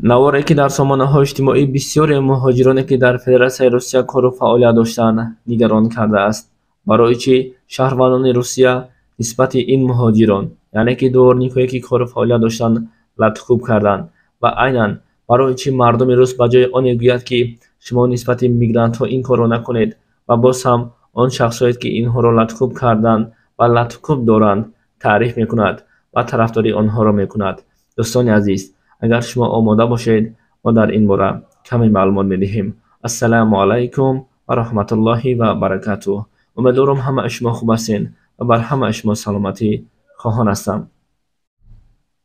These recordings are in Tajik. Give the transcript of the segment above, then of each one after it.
Наворе ки дар сомонаҳои иҷтимоӣ бисёре муҳоҷироне, ки дар Федератсияи Русия кору фаъолият доштанд, нигарон кардааст. Барои чӣ шаҳрвандони Русия нисбати ин муҳоҷирон, яъне ки дворникҳое, ки кору фаъолият доштанд, латукӯб карданд ва айнан барои чӣ мардуми рус ба ҷои оне гӯяд, ки шумо нисбати мигрантҳо ин корро накунед ва боз ҳам он шахсҳое, ки инҳоро латукӯб карданд ва латукӯб доранд, таъриф мекунад ва тарафдории онҳоро мекунад. Дӯстони азиз, агар шумо омода бошед, мо дар ин бора каме маълумот медиҳем. Ассалому алайкум ва раҳматуллоҳи ва баракатуҳ. Умедворам, ҳамаи шумо хуб ҳастед ва бар ҳамаи шумо саломатӣ хоҳон ҳастам.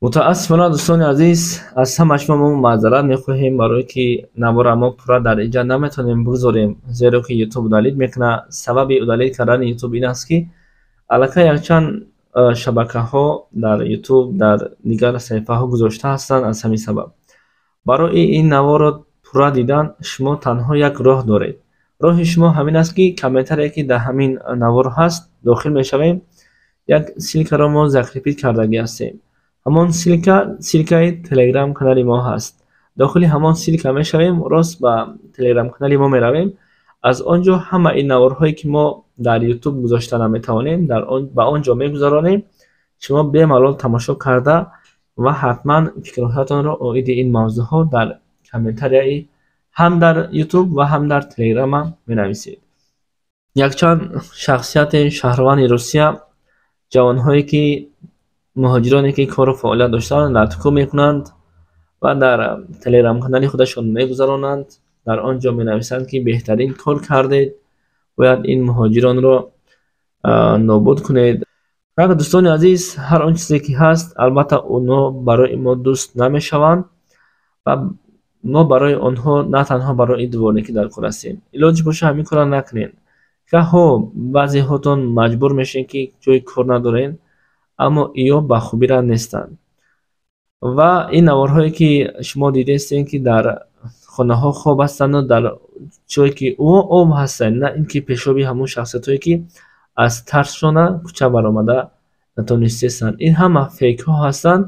Мутаассифона, дӯстони азиз, аз ҳама шумо мо маъзарат мехоҳем, барое ки навора мо пурра дар инҷа наметавонем бигзорем, зеро ки Ютуб удалить мекунад. Сабаби удалить кардани Ютуб ин аст, ки аллакай якчанд шабакаҳо дар Ютуб, дар дигар саҳифаҳо гузошта ҳастанд. Аз ҳамин сабаб барои ин наворро пурра дидан шумо танҳо як роҳ доред. Роҳи шумо ҳамин аст, ки комментарие, ки дар ҳамин навор ҳаст, дохил мешавем. Як ссылкаро мо закрепить кардагӣ ҳастем. Ҳамон ссылка ссылкаи Телеграм канали мо ҳаст. Дохили ҳамон ссылка мешавем, рост ба Телеграм канали мо меравем. Аз он ҷо ҳама ин наворҳое, ки мо дар Ютуб гузошта наметавонем, ба он ҷо мегузаронем. Шумо бемалол тамошо карда ва ҳатман фикрҳоятонро оиди ин мавзӯъҳо дар комментарияи ҳам дар Ютуб ва ҳам дар Телеграмам менависед. Якчанд шахсияти шаҳрванди Русия ҷавонҳое, ки муҳоҷироне, ки кору фаъолият доштанд, латукӯб мекунанд ва дар Телеграм-канали худашон мегузаронанд. Дар он ҷо менависанд, ки беҳтарин кор кардед, бояд ин муҳоҷиронро нобуд кунед. Так, дӯстони азиз, ҳар он чизе ки ҳаст, албатта, онҳо барои мо дӯст намешаванд ва мо барои онҳо на танҳо барои дворникӣ дар кор ҳастем. Илоҷ боша, ҳамин корро накунед. Гаҳо баъзеҳотон маҷбур мешавед, ки ҷои кор надоред, аммо иё ба хубира нестанд. Ва ин наворҳое, ки шумо дидаистед, ки дар хонаҳо хоб ҳастанду дар ҷое ки об ҳастанд, на ин ки пешоби ҳамон шахсиятҳое, ки аз тарсшона кӯча баромада натонистаистанд. Ин ҳама фейкҳо ҳастанд.